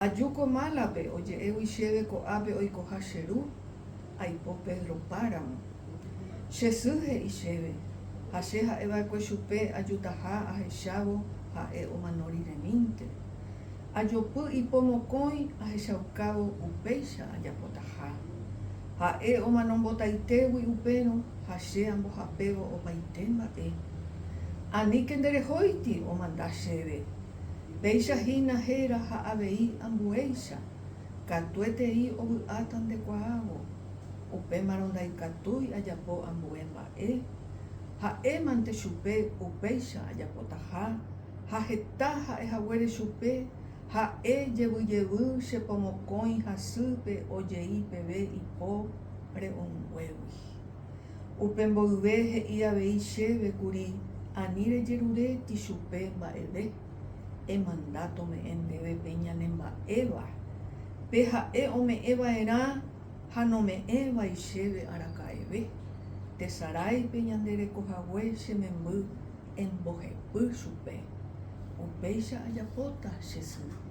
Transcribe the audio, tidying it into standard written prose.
Aju ko málape, oje'égui chéve ko'ápe oikoha che ru, aipo Pedro Páramo. Che sy he'i chéve, ha che ha'eva'ekue chupe ajutaha ahechávo ha'e omano riremínte. Ajopy ipo mokõi ahechaukávo upéicha ajapotaha. Ha'e omanombotaitégui upérõ ha che ambohapévo opaite mba'e. Aníke nderehóiti omanda chéve. Péicha hína héra ha avei ambuéicha, katuetei ovy'áta ndekuaávo. Upémarõ ndaikatúi ajapo ambue mba'e. Ha'émante chupe upéicha ajapotaha ha heta ha'e haguére chupe, ha'e jevy jevy che po mokõi hasýpe ojei peve ipo re'õnguégui. Upe mboyve he'i avei chéve kuri ani rejeruréti chupe mba'eve, emanda tome'ẽ ndéve pe ñane mba'éva, pe ha'e ome'ẽ va'erã ha nome'ẽvai chéve araka'eve, tesaráipe ñande reko hague che memby embohepy chupe. Upéicha ajapóta che sy.